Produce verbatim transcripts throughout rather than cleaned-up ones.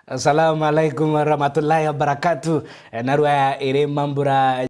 Assalamu alaikum warahmatullahi wabarakatuh. Eh, narua iri mambura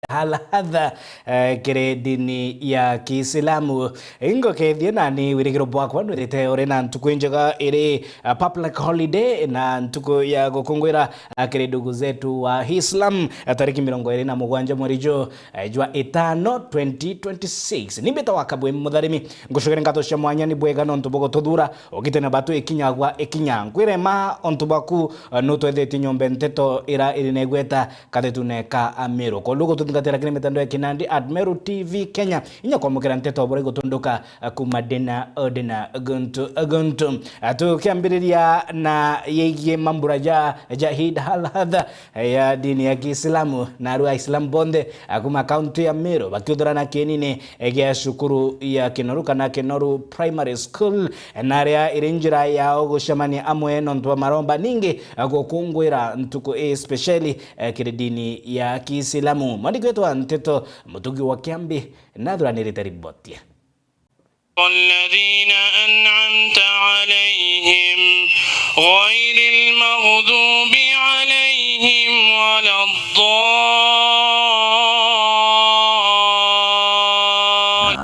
halhadha, eh, kiri dini ya Kiislamu. Ingokethie nani wirigiro bwakwa nwithite uri na ntuku injega iri, eh, public holiday na ntuku ya gukungwira, eh, kiri ndugu zetu wa Islam, eh, tariki mirongo iri na mugwanja mweri ju, eh, jwa itano twenty twenty-six. Ni mbita wa Kabwe Mutharimi, ngucugire ngatho cia mwanya ni bwega nontu bwa gututhura, ugite na batu ikinya gwa ikinya. Nkwire ma ontu bwaku, eh, nutwethetie nyombe nteto ira iri na igweta kathetune ka Amiru. Kondu gututhingatira kiri mitandao ya kinandi at Meru T V Kenya, inya kwamukira nteto bura igutunduka, eh, kuma dina o dina guntu guntu. Eh, tukiambiriria na yegie mambura ja, ja Eid al-Adha, eh, ya dini ya Kiislamu, na aru Aislam bonthe, eh, kuma kaunti ya Meru, bakiuthurana kienini, eh, gia cukuru ya Kinoru kana Kinoru Primary School, eh, na aria iri njira yao gucemania amwe nontu bwa maromba ningi, eh, gukungwira ntuku ii specially, eh, kiri dini ya Kiislamu. Mwandiki wetu wa nteto Mutugi wa Kiambi nathuranirite riboti. الذين أنعمت عليهم غير المغضوب عليهم ولا الضالين.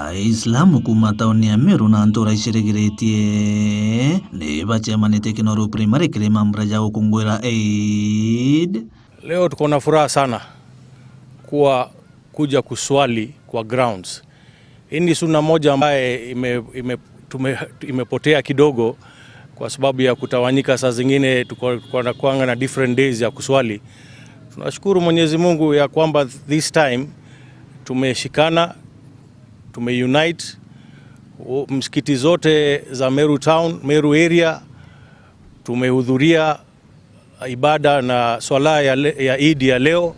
Aislamu kuma tauni ya Meru na ntura icirigiritie ni bacemanite Kinoru Primary kiri mambura ja gukungwira Eid. Leo tuko na furaha sana kuwa kuja kuswali kwa grounds. Hii ni sunna moja ambaye ime-, ime-, tume-, imepotea kidogo kwa sababu ya kutawanyika. Saa zingine tuko, tuko na kuanga na different days ya kuswali. Tunashukuru Mwenyezi Mungu ya kwamba this time tumeshikana, tumeunite. U-, msikiti zote za Meru Town, Meru area, tumehudhuria ibada na swala ya le-, ya Eid ya leo.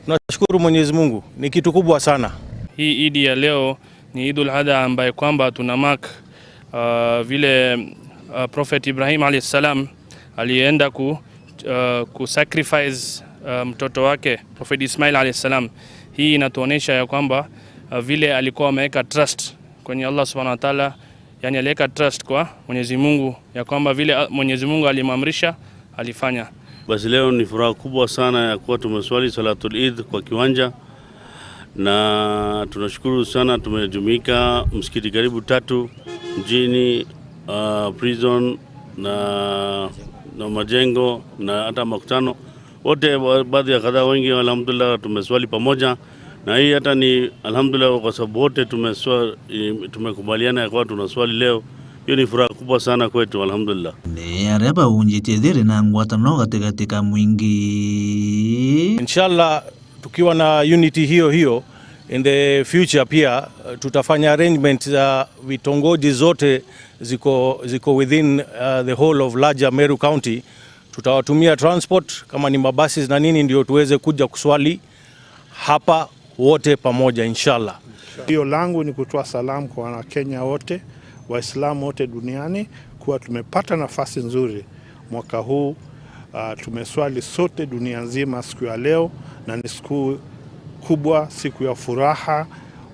Tunashukuru Mwenyezi Mungu, ni kitu kubwa sana. Hii Eid ya leo ni Eidul Adha ambaye kwamba tuna mark, uh, vile, uh, Prophet Ibrahim alayhi salam alienda ku-, uh, kusacrifice, uh, mtoto wake Prophet Ismail alayhi salam. Hii inatuonesha ya kwamba, uh, vile alikuwa ameweka trust kwenye Allah Subhanahu wa Ta'ala, yani aliweka trust kwa Mwenyezi Mungu, ya kwamba vile, a, Mwenyezi Mungu alimwamrisha, alifanya. Basi leo ni furaha kubwa sana ya kuwa tumeswali Salatul Eid kwa kiwanja, na tunashukuru sana, tumejumuika msikiti karibu tatu mjini, ah, Prison na, na Majengo na hata Makutano. Wote ba-, baadhi ya kadhaa, wengi alhamdulillah tumeswali pamoja, na hii hata ni alhamdulillah kwa sababu wote tumeswa-, i-, tumekubaliana ya kuwa tunaswali leo. Hiyo ni furaha kubwa sana kwetu, alhamdulillah. Ni aria baunjitie thiri na ngwataniro gatigati ka mwingi. Inshallah, tukiwa na unity hiyo hiyo, in the future pia, eh, tutafanya arrangement za vitongoji zote ziko, ziko within, uh, the whole of larger Meru County. Tutawatumia transport, kama ni mabuses na nini, ndio tuweze kuja kuswali hapa wote pamoja, inshallah. Hiyo langu ni kutoa salamu kwa Wanakenya wote, Waislamu wote duniani, kuwa tumepata nafasi nzuri mwaka huu. Ah, tumeswali sote dunia nzima siku ya leo, na ni siku kubwa, siku ya furaha.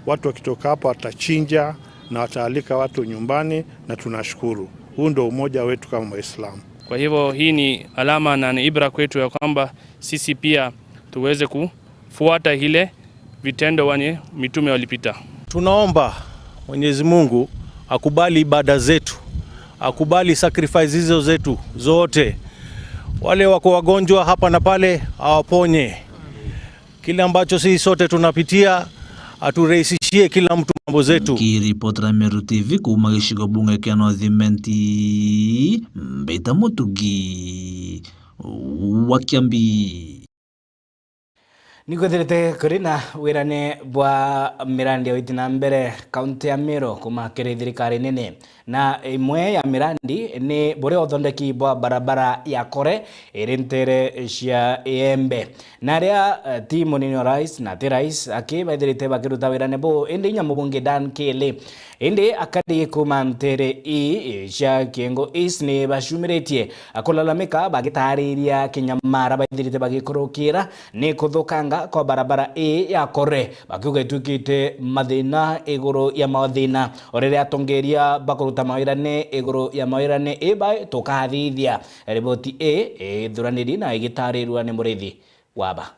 Watu wakitoka hapa watachinja na wataalika watu nyumbani, na tunashukuru. Huu ndio umoja wetu kama Waislamu. Kwa hivyo hii ni alama na ni ibra kwetu ya kwamba sisi pia tuweze kufuata ile vitendo wenye mitume walipita. Tunaomba Mwenyezi Mungu akubali ibada zetu, akubali sacrifice hizo zetu zote. Wale wako wagonjwa hapa na pale, awaponye. Kile ambacho sisi sote tunapitia, aturahisishie kila mtu mambo zetu. Nkiripotera Meru T V kuuma gicigo bunge kia North Imenti, mbita Mutugi wa Kiambi. Nikwithirite kuri na wirane bwa mirandi ya witi na mbere kaunti ya Meru kuuma kiri thirikari nene. Na imwe ya mirandi ni buria uthondeki bwa barabara ya Kore iri ntere cia Iembe. Na aria, eh, ti munini wa rais na ti rais aki baithirite bakiruta wirane buu, indi inya mubunge Dan Kili. Indi akari kuuma ntere ii cia Kiengo East ni bacumiritie kulalamika bagitariria kinyamara baithirite bagikurukira ni kuthukanga kwa barabara ii ya Kore, bakiuga itwikite mathina iguru ya mathina. O riria atongeria bakuruta mawirane iguru ya mawirane ii bai tukathithia. Riboti ii ithuraniri na igitarirua ni Murithi Waba.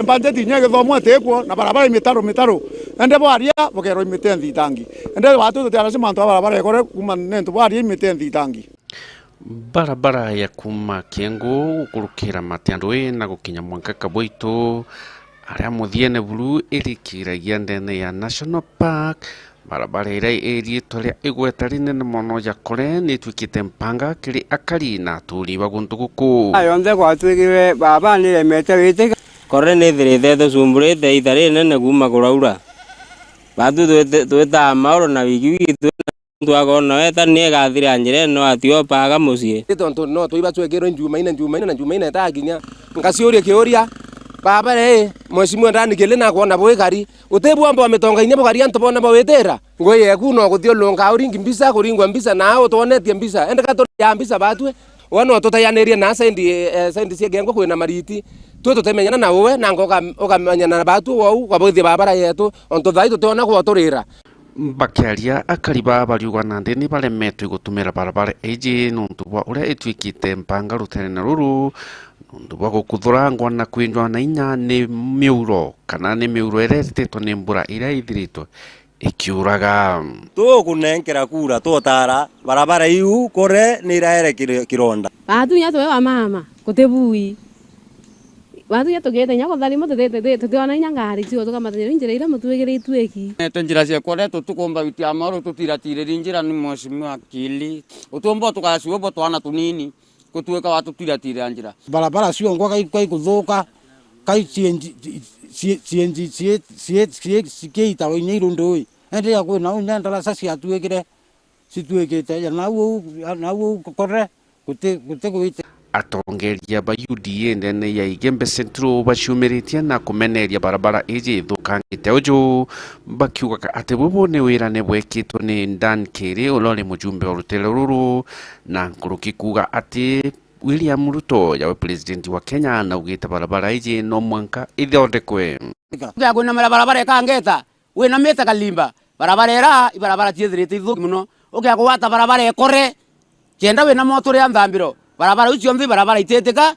Mbanjeti inya igithomwa itikw'o, na barabara imitaro mitaro. Ende bwaria, bukerwa imite nthitangi. Ende watu tutiaraci mantu a barabara ikore kuma nentu bwaria imite nthitangi. Barabara ya kuma Kiengu gukurukira Matiandui na gukinya mwanka Kabwaitu, aria muthiene buru irikiragia ndene ya National Park. Barabara iria iriitwa ria igweta rinene mono ya Kore ni itwikite mpanga kiri akari na aturi ba guntu guku. Aa yonthe gwatwikirwe baba niremete witika. Kore nithirite itucumburite itha rinene kuuma kuraura. Batu twite-, twitaa maoro na wiki wiki twina muntu akona weta ni igathira njira ino atiopaga mucii. Ni tontu no twibacwekirwe Njumaine, Njumaine na Njumaine itakinya. Ngaciuria kiuria, baba ri, mheshimiwa ndani kili nakwona bwikari. Utibwomba wa mitonga inya bukari antu bona bawitira? Ngui yeku no kuthiurunka uringi mbisa, kuringwa mbisa, na utwonetie mbisa. Ende ka turi ya mbisa batwe. We no tutayanirie na sendi, eh, sendi cia Kiengu kwina mariti. Twe tutemenyana na uwe, nanga uka-, ukamenyana na batu wou, ukabwithia barabara yetu, ontu thai tutiona gwa uturira. Bakiaria, akari baa bariuga nandi ni baremetwe gutumira barabara iji nuntu bwa uria itwikite mpanga ruterene ruru, nuntu bwa gukuthurangwa na kwinjwa na inya ni miuro, kana ni miuro iria irititwe ni mbura iria ithiritwe ikiuraga. Tukunenkera kura, tutara barabara iu Kore ni iraere kiri-, kironda. Batu inya twe wa mama, guti bui. Batu inya tugiite inya kutharima, tuti-, tuti-, tutiona inya ngari cio tukamata njira iria mutwigiritue iki. Nete njira cia Kore tutikumba witia mauru, tutiratiriri njira ni mheshimiwa Kili. Utiumba tukacua bo twana tunini. Gutuika watutiratirira njira. Barabara ciongwa kai, kai kuthuka, kai cienji, cie-, cienji, cie-, cie-, cie-, cikiitagwa inya iru ndui. Indi ya kwina unya ndarasa ciatuikire, cituikite, ya nau uu, ya nau uu Kore, guti, guti gwite. Atongeria ba U D A ndene ya Igembe Central baciumiritie na kumeneria barabara iji ithukangite uju, bakiugaga ati bubu ni wirane bwekitwe ni Dan Kiri, uria uri mujumbe wa rutere ruru, na nkuruki kuuga ati William Ruto, yawe president wa Kenya, naugite barabara iji no mwanka ithondekwe. Ukia kwinamira barabara ikangeta, winamite kalimba, barabara ira, ibarabara ciithirite ithuki mono. Ukia kugwata barabara ikore, kenda winama uturia nthambiro, barabara iu cionthe ibarabara ititika.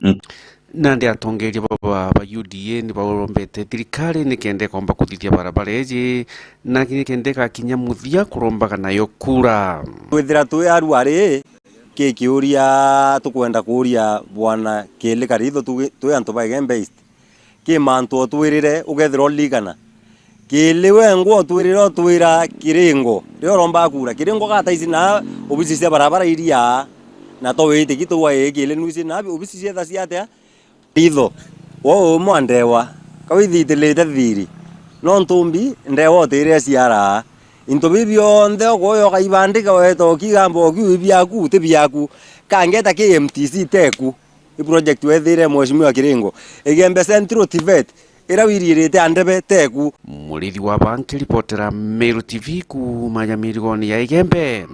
Nandi atongeria baba ba U D A ni barombete thirikari ni kenda ikomba kuthithia barabara iji, na ni kenda igakinya muthia kurombaga nayo kura. Kwithira twi aruari, ki kiuria tukwenda kuuria bwana Kili Karitho, tu-, twi antu ba Igembe East. Ki mantu otwirire ukethira uririkana. Kili wengwa otwirire otwira Kiringo. Riria uromba kura, Kiringo gataici na obisi cia barabara iria, na to witiki tu wa ii Kili nuici na obisi cietha cia atia? Ritho, wo umwe ndewa, ka withitilite thiri, no ntumbi ndewa utire ciara. Into biu bionthe ukoya ukaibandika, weta ukigamba ukiu ibiaku, ti biaku. Kangeta ki M T C teku. I project wethire Mheshimiwa Kiringo. Igembe Central Tivet, ira wiririte andebe teku. Murithi wa Banki, ripotera Meru T V kuuma ya mirigoni ya Igembe.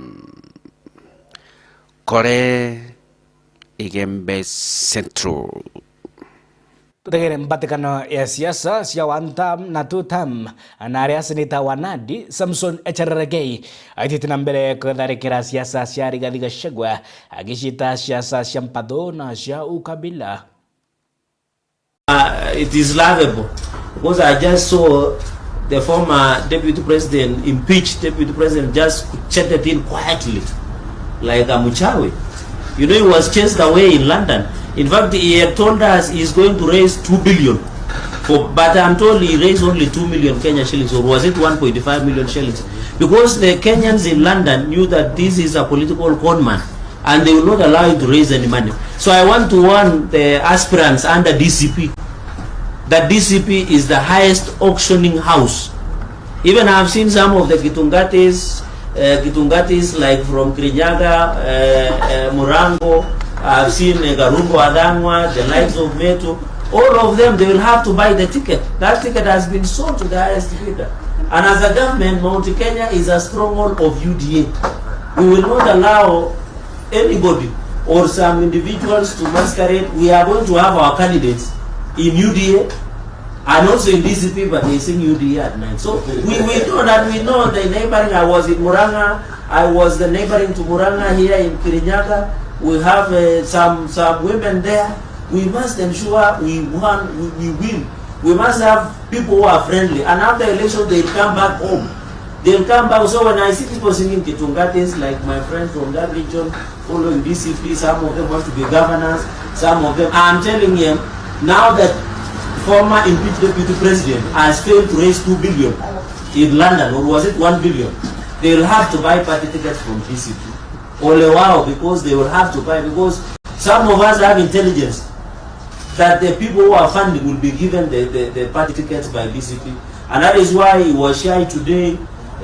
Kore Igembe Central. Tutegere mbatikano ya siasa cia one term na two term, na aria seneta wa Nandi, Samson Cherargei, aitite na mbere kwetharikira siasa cia Rigathi Gachagua, agiciita siasa cia mpatho na cia ukabila. Uh, it is laughable because I just saw the former deputy president, impeached deputy president, just jetted in quietly like a mchawi. You know, he was chased away in London. In fact, he had told us he's going to raise two billion. For, but I'm told he raised only two million Kenya shillings, or was it one point five million shillings? Because the Kenyans in London knew that this is a political con man. And they will not allow him to raise any money. So I want to warn the aspirants under D C P that D C P is the highest auctioning house. Even I have seen some of the Kitungatis, uh, Kitungatis like from Kirinyaga, uh, uh, Murango, I have seen, uh, Garungo Adangwa, the likes of Metu. All of them, they will have to buy the ticket. That ticket has been sold to the highest bidder. And as a government, Mount Kenya is a stronghold of U D A. We will not allow anybody or some individuals to masquerade. We are going to have our candidates in U D A, And also in D C P, but they sing U D A at night. So we, we know that, we know the neighboring. I was in Murang'a. I was the neighboring to Murang'a here in Kirinyaga. We have, uh, some, some women there. We must ensure we want, we, we win. We must have people who are friendly. And after election, they come back home. They'll come back. So when I see people singing Kitungatis, like my friends from that region, following D C P, some of them want to be governors, some of them, I'm telling him, now that former impeached deputy president has failed to raise two billion in London, or was it one billion, they'll have to buy party tickets from D C P. Ole wao, because they will have to buy, because some of us have intelligence that the people who are funding will be given the, the, the party tickets by D C P. And that is why he was shy today.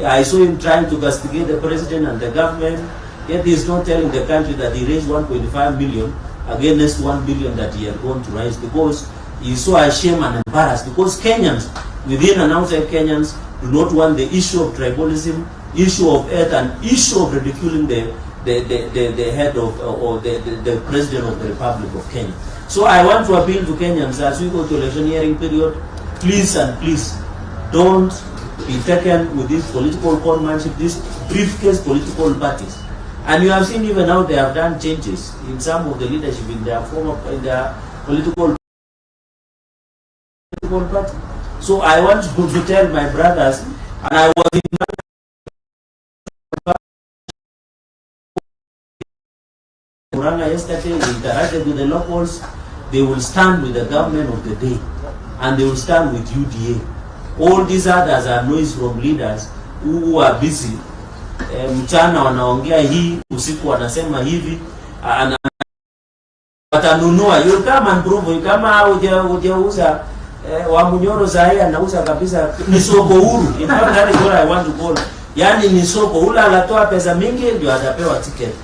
I saw him trying to castigate the president and the government. Yet he is not telling the country that he raised one point five million against one billion that he had gone to raise, because he is so ashamed and embarrassed, because Kenyans, within and outside Kenyans, do not want the issue of tribalism, issue of earth, and issue of ridiculing the, the, the, the, the head of, uh, or the, the, the president of the Republic of Kenya. So I want to appeal to Kenyans as we go to election hearing period, please and please, don't be taken with this political con manship, these briefcase political parties. And you have seen even how they have done changes in some of the leadership in their former, in their political political party. So I want to, to tell my brothers, and I was in Murang'a yesterday, we interacted with the locals. They will stand with the government of the day, and they will stand with U D A. All these others are noise from leaders who, who are busy. Eh, mchana wanaongea hii, usiku wanasema hivi, and watanunua. You come and prove, kama uja, ujauza, eh, wa Munyoro sahi anauza kabisa, ni soko huru. In fact, that is what I want to call. Yani ni soko, ule anatoa pesa mingi ndio atapewa ticket.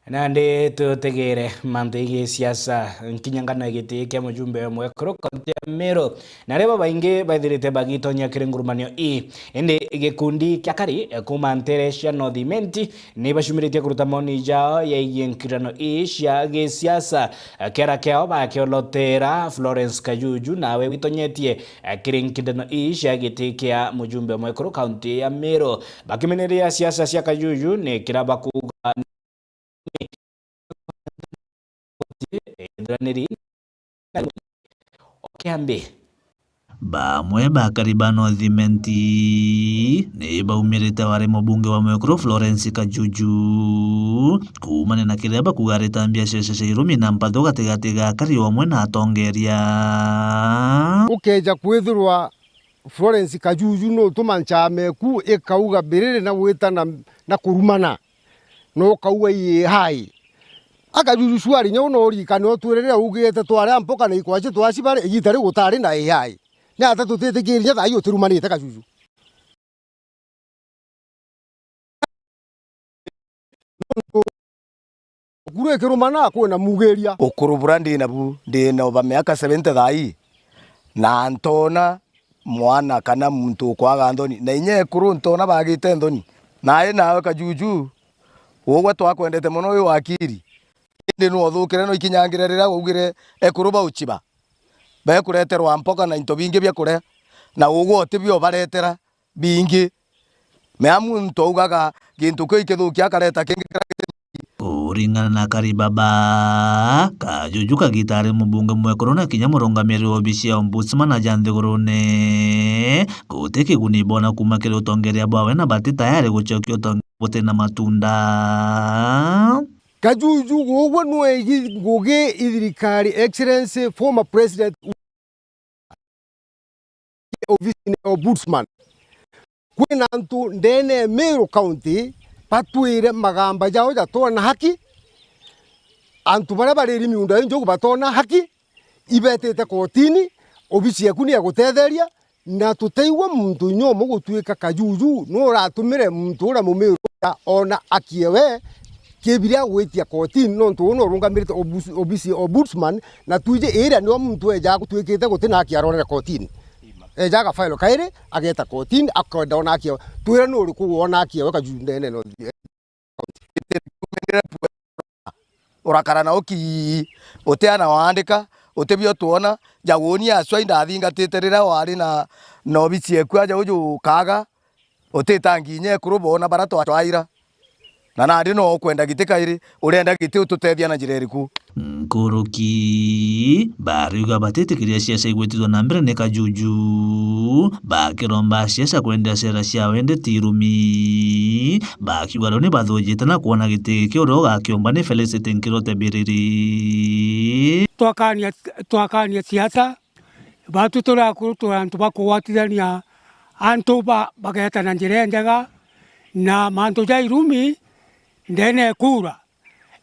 Nandi tutegere mantu igi siasa, nkinyangano ya giti kia mujumbe wa mwekuru kaunti ya Meru. Na aria babaingi baithirite bagitonya kiri ngurumanio ii, indi gikundi kia akari, eh, kuuma ntere cia North Imenti ni bacumiritie kuruta maoni jao yaigie nkirano ii cia gisiasa. Eh, kiara kiao bakiolotera Florence Kajuju, nawe witonyetie, eh, kiri nkirano ii cia giti kia mujumbe mwekuru kaunti ya Meru. Bakimeneria siasa cia Kajuju ni kira bakuuga ithuraniri o kiambi. Bamwe bakari ba North Imenti ni baumirite wari mubunge wa mwekuru Florence Kajuju kuumania na kiria bakuuga ari tambia cia cia irumi na mpatho gatigati ga akari omwe na atongeria. Ukeja kwithirwa Florence Kajuju nutuma nchama eku ikauga biriri na gwita na, na kurumana, na ukauga ii hai. A Kajuju, shwari, nya una urikane utwirire ugite twari a mpoka na ikwaci twaci bari igita riu gutari na ii hai. Ni ata tutitikirie nya thaa ii utirumanite, Kajuju? Ukuru ikirumana kwina mugiria. Ukuru bura ndi nabu, ndi na over miaka seventy thaa ii, na ntoona mwana kana muntu ukwaga nthoni, na inya ekuru ntoona bagite nthoni. Nai nawe Kajuju, ugwe twakwendete mono wi wakiri, indi nwe uthukire no ikinyangire riria waugire ekuru bauchiba bekureterwa mpoka na into bingi bia kuria, na ugwe utibio baretera bingi. Mea muntu augaga gintu kiu ikithukia akareta kingi kiria giti. Kuringana na Kari Baba, Kajuju kagita ari mubunge mwekuru na kinya murungamiri wa obisi ya Ombudsman aja nthigurune, guti kiguni bona kuuma kiri utongeria bwawe na bati tayari gucokia utongeria buti na matunda. Kajuju ugwe nwegi ngugi i thirikari, Excellency former President, obisine ya Ombudsman. Kwina antu ndene ya Meru County batwire magamba jao jatona haki, antu baria bariri miunda ii njugu batona haki, ibetite kotini, obisi yeku ni ya gutetheria, na tutaigua muntu inya umwe gutuika Kajuju nwe uratumire muntu uria mumiru ona akie we kibiria gwitia kotini, nontu uu nwe urungamirite obus-, obisi ya Ombudsman, na twiji iria niwe muntu ejaga gutuikite guti na akie arorere kotini. Ejaga file kairi, ageta kotini, akwenda ona akie we. Twire nu uriku wona akie we Kajuju ndene no? Urakara na uki, utiana waandika, Utibio twona, ja uuni acwa indathingatite riria wari na, na obisi eku aja uju ukaaga, utitangi inya ekuru boona bara twacwaira. Na nandi no ukwenda giti kairi, urenda giti ututethia na njira iriku? Nkuruki bariuga batitikiria siasa igwitithwa na mbere ni Kajuju, bakiromba siasa kwendea sera ciao indi ti irumi, bakiuga riu ni bathujite na kwona giti giki uria ugakiomba ni Felicity Nkirote Biriri. Twakania, twakania siasa, batu turi akuru turi antu ba kugwatithania antu ba, bageeta na njira injega, na mantu ja irumi ndene e kuura,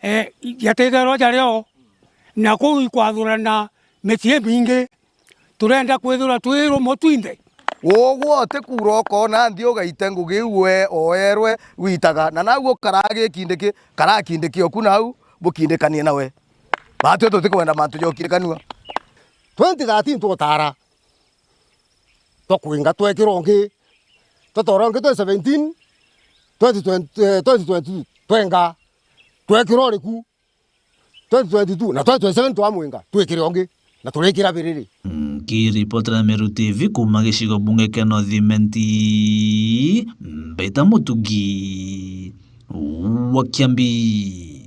e, jatitherwa jario, na kuu ikwathurana micii imingi. Turenda kwithirwa twi rumwe twinthe. Ugwe utikuura ukoona nthi ugaite ngugi iu we oerwe gwitaga, na nau ukaraa gikindiki, karaa kindiki oku nau bukindikanie nawe. Batwi tutikwenda mantu ja ukindikanua. Twenty thirteen twotara, twakwinga twekira ungi, twatoora ungi twenty seventeen, twenty twenty, eh, twenty twenty-two twenga, twekira uriku, twenty twenty-two na twenty twenty-seven twamwinga, twikire ungi, na turikira Biriri. Nkiripotera Meru T V kuuma gicigo bunge kia North Imenti, Mbita Mutugi wa Kiambi.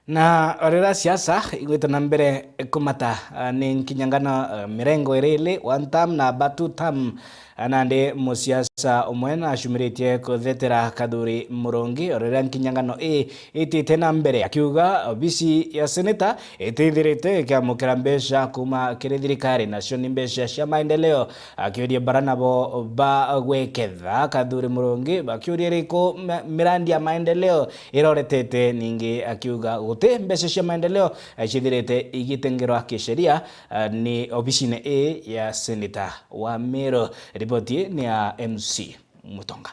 Na riria siasa igwite na mbere kumata, ah, ni nkinyangano, ah, mirengo iri ili, one term na ba two term, ah, nandi musiasa umwe nacumiritie kuthetera Kathuri Murungi, o riria nkinyangano ii itite na mbere, akiuga obisi ya seneta itithirite ikiamukira mbeca kuuma kiri thirikari, nacio ni mbeca cia maendeleo, akiuria bara nabo bagweketha Kathuri Murungi, bakiuria iriku ma-, mirandi ya maendeleo iroretete, ningi akiuga guti mbeca cia maendeleo, eh, cithirite igitengerwa kisheria, eh, ni obisine ii ya seneta wa Meru. Riboti ii ni ya M C Mutonga.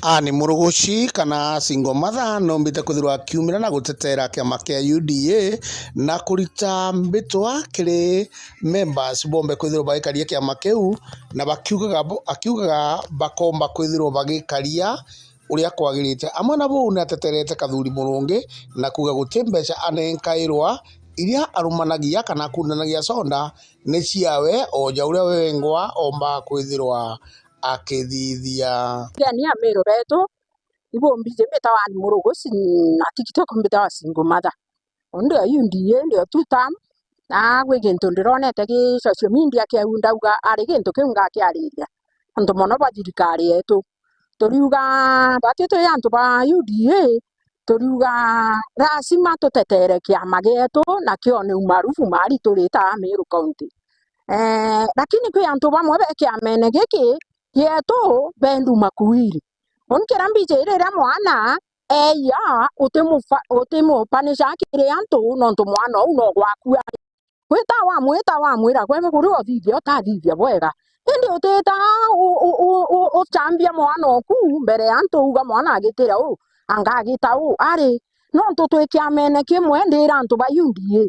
Anne Muruguci kana Single Mother noombite kwithirwa akiumira na gutetera kiama kia U D A na kurita mbitwa kiri members bombe kwithirwa bagikaria kiama kiu, na bakiugaga bo-, akiugaga bakomba kwithirwa bagikaria uria kwagirite. Amwe na buu, ni ateterete Kathuri Murungi na kuuga guti mbeca anenkairwa iria arumanagia kana akundanagia sonda ni ciawe, o ja uria we wengwa omba kwithirwa akithithia. Ni Amiru betu, ibumbiji mbitawa Anne Muruguci, na TikTok mbitawa Single Mother. Undi o U D A, ndi o two term, na gwi gintu ndironete gi social media kiu ndauga ari gintu kiu ngakiariria. Antu mono ba thirikari yetu. Turiuga batwi twi antu ba U D A, turiuga lazima tutetere kiama gietu na kione umaarufu maari turi ta Meru County. Eh, lakini kwi antu bamwe be kiamene giki gietu bendu makuiri. Uni kiria mbiji riria mwana eia, utimufa-, utimupanisha kiri antu nontu mwana uu no gwaku ari. Gwita wamwita, wamwira, gwe kuri uthithia, utathithia bwega. Indi utita u-, u-, u-, u-, uchambia mwana oku mbere ya antu, uga mwana agitira uu, anga agita uu, ari. Nontu twi kiamene kimwe, ndira antu ba U D A,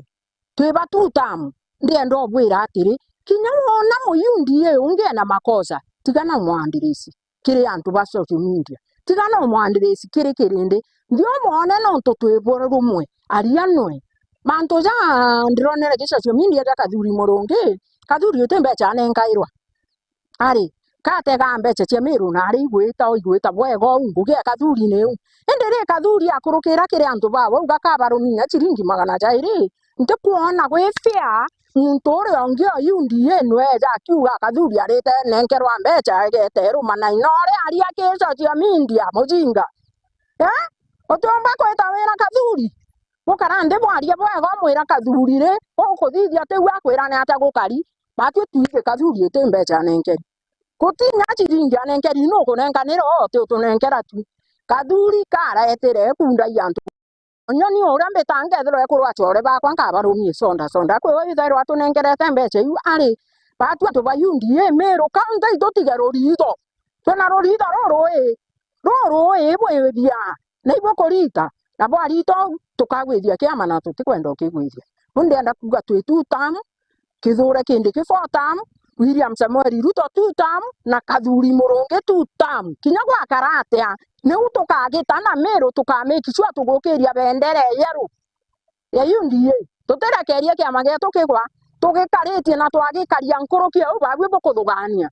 twi ba two term, ndienda ubwira atiri, kinya wona mu U D A ungi ena makosa, tigana umwandirisi kiri antu ba social media. Tigana umwandirisi kiri kirindi. Nthi umwone nontu twi buru rumwe. Aria nwe. Mantu ja ndironere ki social media ja Kathuri Murungi, Kathuri uti mbeca anenkairwa. Ari, katega mbeca cia Miru na ari igwita, o igwita bwega uu, ngugi ya Kathuri ni iu. Indi ri Kathuri akurukira kiri antu bawe, uga kabarumia ciringi magana jairi, ntikwona gwi fair, muntu uria ungi o U D A nwe eja akiuga Kathuri arite nenkerwa mbeca, egete eruma na ina uria aria ki social media, mujinga. Eh? Utiumba kwita wira Kathuri? Gukara nthi bwaria bwega, umwira Kathuri ri, ukuthithia tiu akwira ni atia gukari? Batwi twiji Kathuri iti mbeca anenkeri. Gutinya ciringi anenkeri, nukunenkanira o ti utunenkera tu. Kathuri karetire kunda i antu. Nyoni uria mbita nkethirwa ekuru acore bakwa nkabarumia sonda sonda. Kwi we withairwa atunenkerete mbeca iu ari, batwi antu ba U D A Miru County itutige ruritho. Twina ruritho rurui, rurui bwibia, na ibukurita, na bwarita uu, tukagwithia kiama na tutikwenda ukigwithia. Riu ndienda kuuga twi two term, Kithure Kindiki four term, William Samoei Ruto two term, na Kathuri Murungi two term. Kinya gwakara atia, niu tukagita na Miru tuka make sure tugukiria bendera yeru ya U D A. Tutirekerie kiama gietu kigwa, tugikaritie na twagikaria nkuruki ya uu babui bukuthugania.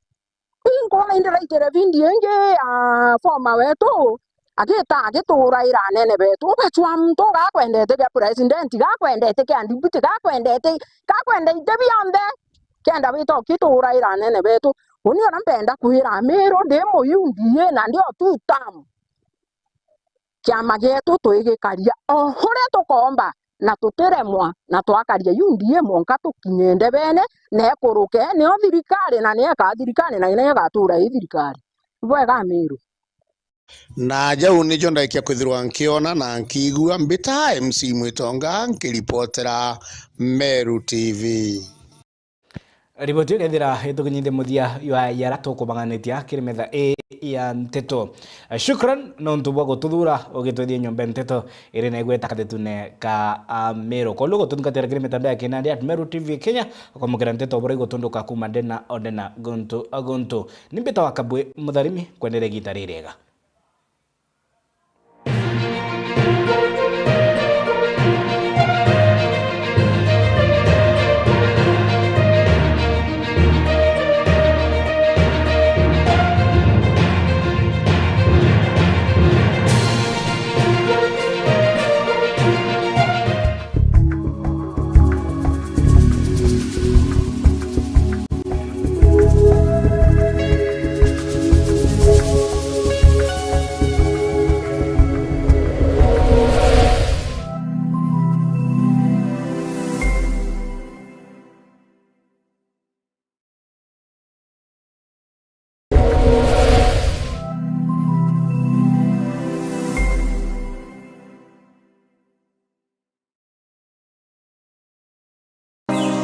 Inkwona indiraitire video ingi ya former wetu agita agituraira anene betu. Ugacwa muntu gakwendete kia president, gakwendete kia deputy, gakwendete, gakwendete bionthe. Kenda wita ukituraira anene betu. Uni uria mpenda kwira Amiru, ndi mu U D A na ndi o two term. Kiama gietu twigikaria o uria tukomba, na tutiremwa, na twakaria U D A mwanka tukinye ndebene, na ikuruke, nio thirikari, na nio ika thirikari, na nio igatura i thirikari. Bwega Amiru. Na jau nijo ndaikia kwithirwa nkiona na nkiigua. Mbita M C Mwitonga, nkiripotera Meru T V. Riboti iu kethira itukinyithia muthia jwa yara tukumanganitia kiri metha ii ya nteto. Shukran nontu bwa gututhuura ugitwithia nyomba ya nteto iri na igweta kathetune ka Amiru. Kwou gututhingatira kiri mitandao ya kinandi at Meru T V Kenya, ukamukira nteto bura igutunduka kuuma ndena o ndena, guntu o guntu. Ni mbita wa Kabwe Mutharimi, kwenderea igiita ririega.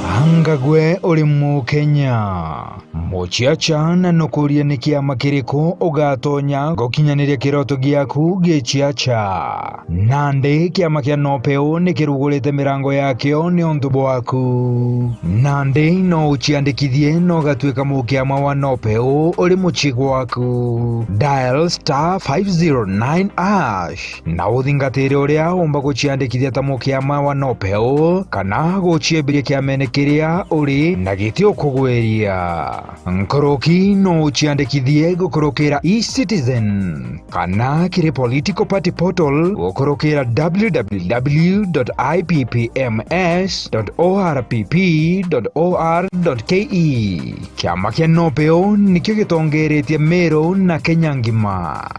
Anga gwe uri Mukenya? Muciaca na nukuria ni kiama kiriku ugatonya gukinyaniria kiroto giaku giciaca? Nandi kiama kia Nopeu ni kirugurite mirango yakio niuntu bwaku. Nandi no uciandikithie na ugatuika mukiama wa Nopeu uri mucii gwaku. Dial star five zero nine hash. Na uthingatire uria umba guciandikithia ta mukiama wa Nopeu, kana guciembiria kiamene kiria uri na giti ukugwiria. Nkuruki no uciandikithie gukurukira eCitizen, kana kiri political party portal gukurukira w w w dot i p p m s dot o r p p dot o r dot k e. Kiama kia Nopeu nikio gitongeretie Meru na Kenya ngima.